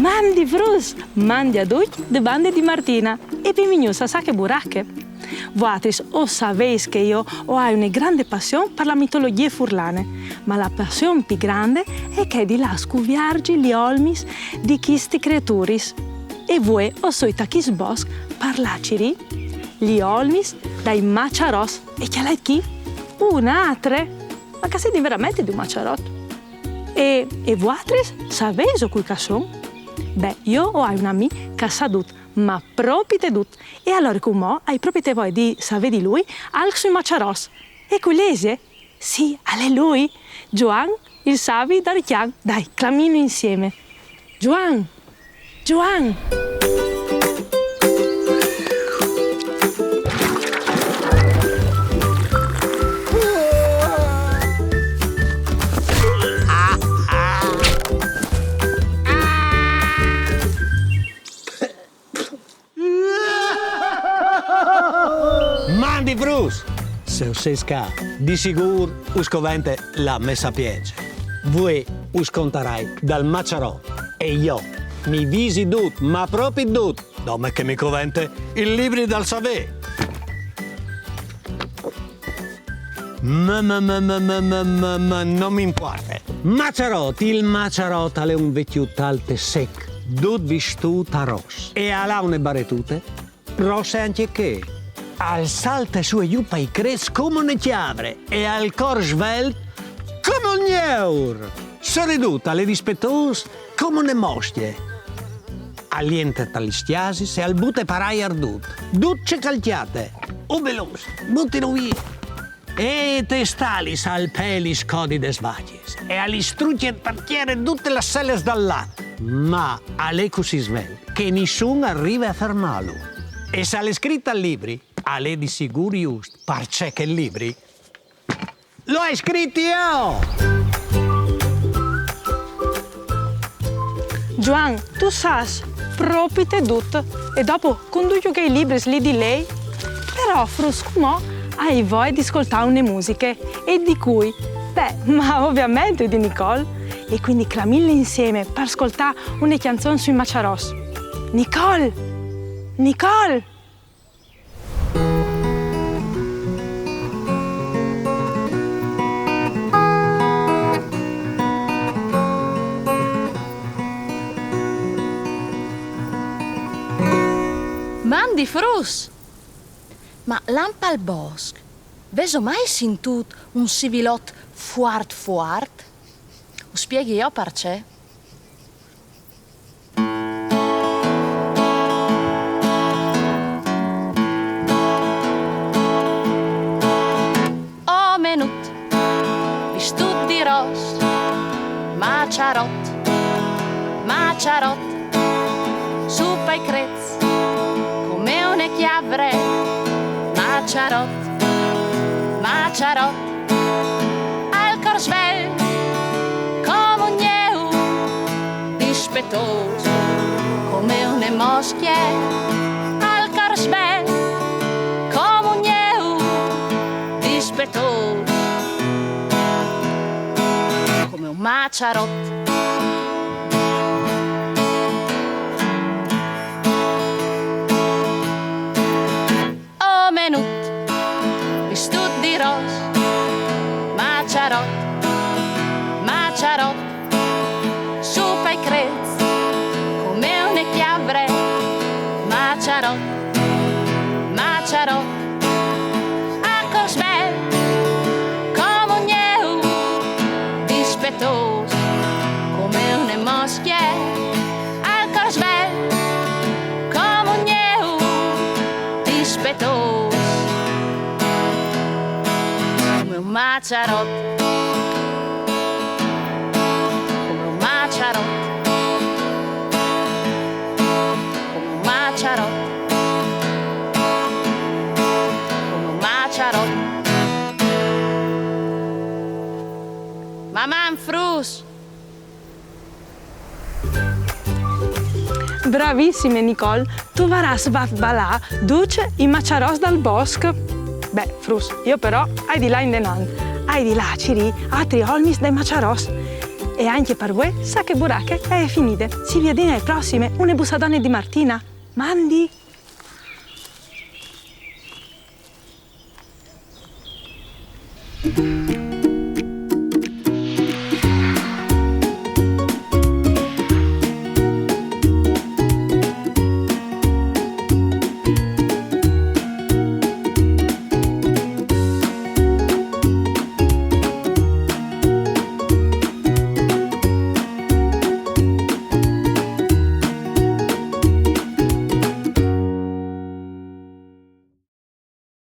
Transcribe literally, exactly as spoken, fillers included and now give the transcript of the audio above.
Mandi fruts, mandi a ducj de bande di Martina e benvignûts a Sache Burache. Vuatris o saveis che jo o ai une grande passion par la mitologjie furlane, ma la passion plui grande e je chê di lâ a scuvierzi lis olmis di chestis creaturis. E vuê o soi ta chest bosc par lâ a cirî lis olmis dai maçarots. E cjalait chi, une altre, ma che a sedin verementri di un maçarot. E, e vuatris saveis cui che a son? Beh, jo o ai un amì che al sa dut, ma propit dut. E alore cumò o ai propit voie di savê di lui alc sui maçarots. E cui isal? Sì, al è lui, Zuan, il savi d'Arcjan. Dai, clamìnlu insiemi. Zuan! Zuan! Mandi fruts! Se o sês ca, di sigûr us covente la mê sapience. Vuê us contarai dal maçarot. E jo mi visi dut, ma propit dut, dome che mi covente il libri dal savê. Ma, ma, ma, no mi impuarte. Maçarot, il maçarot al è un vecjut alt e sec, dut vistût a ros. E al à une baretute rosse ancje chê. Al salte sù e jù pai crets come une cjavre e al cor svelt come un gneur. Soredut al è dispetôs come une moscje. Al jentre ta lis cjasis e al bute par aiar dut. Dut ce che al cjate. O belus, butilu vie. E tes stalis al pee lis codis des vacjis e a lis strucje par tiere dutis lis selis dal lat. Ma al è cussì svelt che nissun al rive a fermâlu. E se al è scrit tal libri, al è di sigûr just, parcè che il libri lu ai scrit jo! Zuan, tu sâs propit dut. E dopo, cun ducj chei libris li di lei? Però, fruts, cumò o ai voie di scoltâ une musiche. E di cui? Beh, ma ovviamente di Nicole. E cuindi clamìnle insiemi par scoltâ une cjançon sui maçarots. Nicole! Nicole! Mandi fruts! Ma lant pal bosc, vêso mai sintût un sivilot fuart fuart? Us spieghi jo parcè. Omenut, vistût di ros, maçarot, maçarot, sù pai crets, come une cjavre, maçarot, maçarot, al cor svelt come un gneur, dispetôs come une moscje, al cor svelt come un gneur, dispetôs come un maçarot. Omenut, vistût di ros, maçarot, maçarot, sù pai crets, come une cjavre, maçarot, maçarot, al cor svelt come un gneur, dispetôs come une moscje, al cor svelt come un gneur, dispetôs come un maçarot, come un maçarot, come un maçarot, come un maçarot. Maman, fruts! Bravissime, Nicole! Tu varâs fat balâ ducj i maçarots dal bosc. Beh, fruts, jo però o ai di lâ indenant. O ai di lâ a cirî altris olmis dai maçarots. E anche per voi, Sacche Burache è finita. Ci vediamo alle prossime, une bussadone di Martina. Mandi!